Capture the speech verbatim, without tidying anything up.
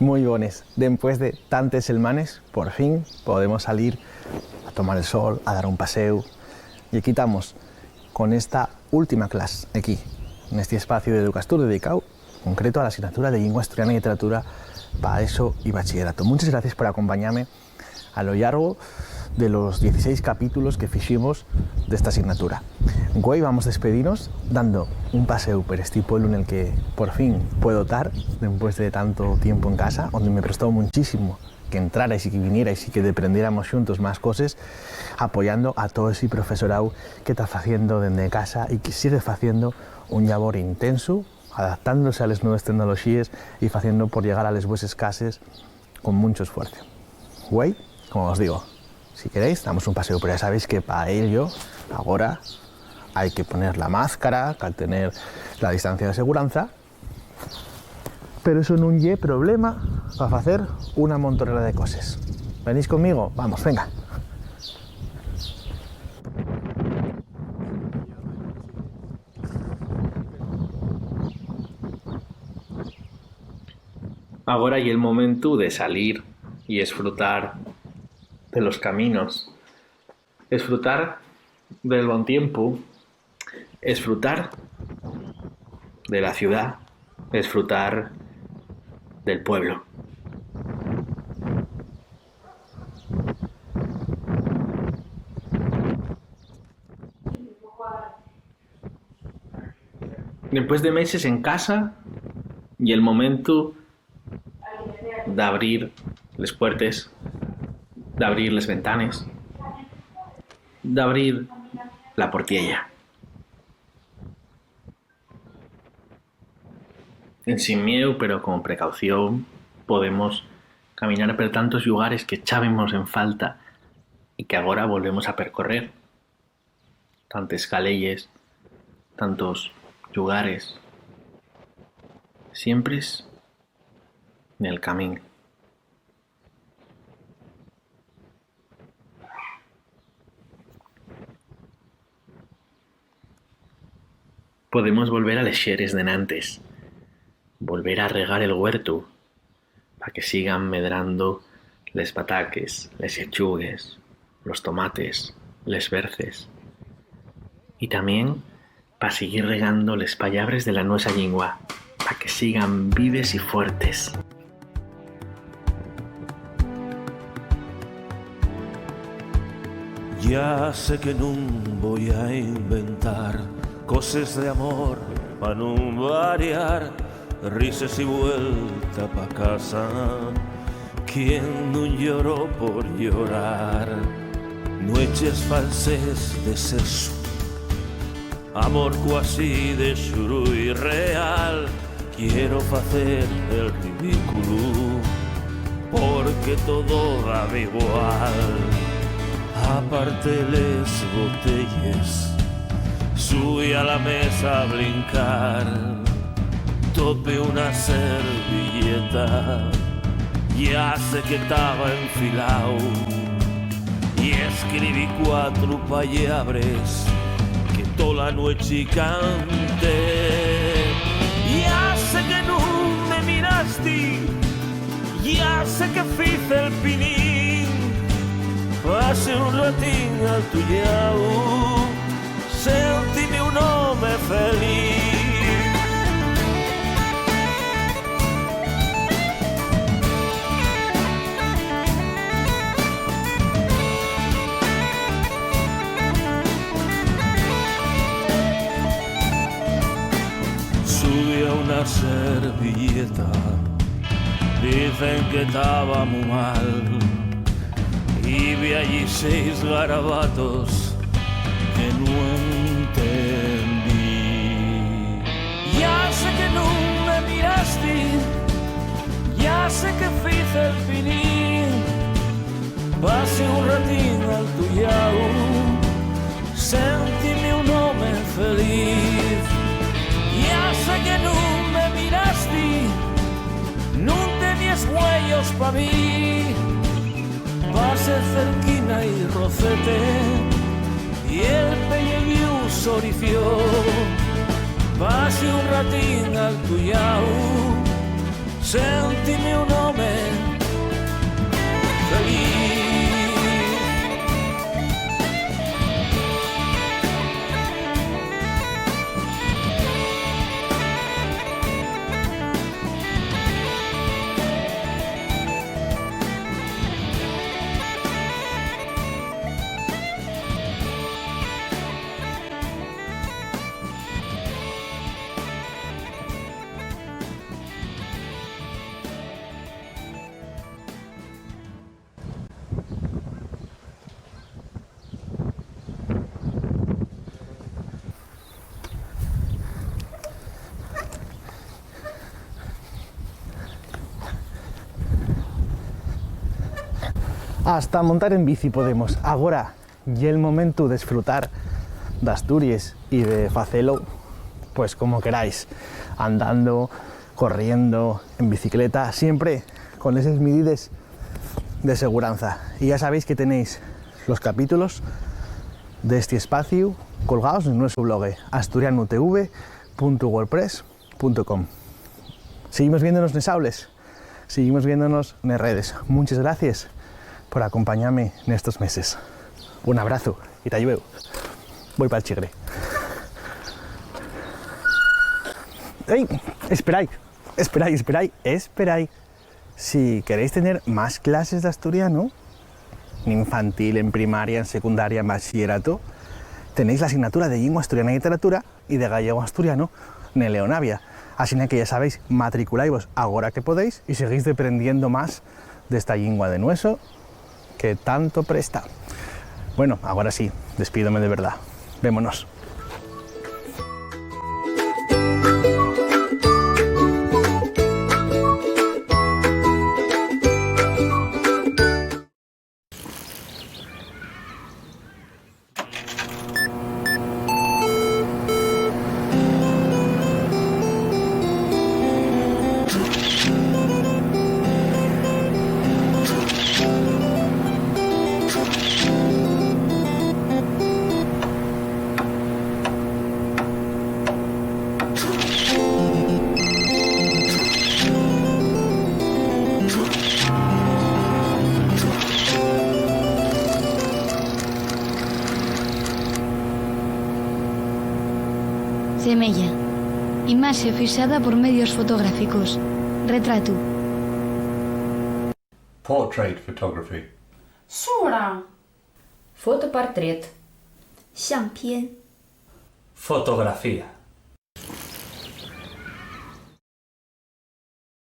Mui bones. Dempués de tantes selmanes, por fin podemos salir a tomar el sol, a dar un paséu. Y aquí tamos con esta última clas, aquí, nesti espaciu d'Educastur dedicáu concreto a la asignatura de Llingua Asturiana y Literatura pa ESO y Bachillerato. Munches gracies por acompañame a lo llargo de los dieciséis capítulos que fiximos d'esta asignatura. Güei vamos despedinos dando un paséu per esti pueblu nel que por fin puedo tar, dempués de tanto tiempo en casa, onde me prestó munchísimo que entráraixe, que vinierais y que deprendéramos xuntos más coses, apoyando a too esi profesoráu que ta faciendo dende casa y que sigue faciendo un llabor intensu, adaptándose a les nueves tecnoloxíes y faciendo por llegar a les vueses cases con muncho esfuerzo. Güei, como os digo, si queréis, damos un paséu, pero ya sabéis que pa ello, agora, hai que poner la máscara, cal tener la distancia de seguranza, pero eso nun ye problema pa facer una montonera de coses. ¿Venís conmigo? Vamos, venga. Agora ye'l momentu de salir y esfrutar de los caminos, esfrutar del bon tiempu, esfrutar de la ciudá, esfrutar del pueblo. Dempués de meses en casa, ye'l momentu d'abrir les puertes, d'abrir les ventanes, d'abrir la portiella. Ensin mieu, pero con precaución, podemos caminar per tantos llugares que echábemos en falta y que agora volvemos a percorrer. Tantes caleyes, tantos llugares, siempres nel camín. Podemos volver a les xeres d'enantes, volver a regar el güertu, pa que sigan medrando les pataques, les llechugues, los tomates, les berces. Y tamién pa siguir regando les pallabres de la nuesa llingua, pa que sigan vives y fuertes. Ya sé que nun voi a inventar coses d'amor pa nun variar, rises y vuelta pa casa. ¿Quién nun lloró por llorar? Nueches falses de sexu, amor cuasi de xuru y real. Quiero facer el ridículu, porque todo dame igual. Aparte les botelles, subí a la mesa a blincar. Tope una servilleta, ya sé que taba enfilao, y escribí cuatro pallabres que tola nueche canté. Ya sé que nun me mirasti, ya sé que fiz el pinín, pasé un ratín al tu llau, sentime un home feliz. Subí a una servilleta, dicen que taba mu mal, y vi allí seis garabatos que nun entendí. Ya sé que nun me mirasti, ya sé que fiz el pinín, pasé un ratín al tu llau, sentime un home feliz. Ya sé que nun me mirasti, nun tenies güeyos pa mi. Pasé cerquina y rocete, y el pelleguíu sorifió. Pasé un ratín al tu llau, Sentime un home feliz. Hasta montar en bici podemos. Agora ye'l momentu d'esfrutar d'Asturies y de facelo, pues, como queráis, andando, corriendo, en bicicleta, siempre con eses midides de seguranza. Y ya sabéis que tenéis los capítulos d'esti espaciu colgaos en nuestro blog, asturianutv punto wordpress punto com. Seguimos viéndonos nes aules, seguimos viéndonos nes redes. Munches gracies por acompañame nestos meses. Un abrazu y ta llueu. Voi pal chigre. ¡Ei! Esperai, esperai, esperai, esperai. Si queréis tener más clases d'asturianu, n'infantil, en primaria, en secundaria, en bachilleratu, tenéis l'asignatura de Llingua Asturiana y Literatura y de Gallego Asturiano nel EONAVIA. Asina que ya sabéis, matriculaivos agora que podéis y seguís deprendiendo más d'esta llingua de nueso que tanto presta. Bueno, agora sí, despídome de verdá. Vémonos. Semeya. Imaxe fixada por medios fotográficos. Retratu. Portrait photography. Sura. Fotoportret. 相片. Fotografía.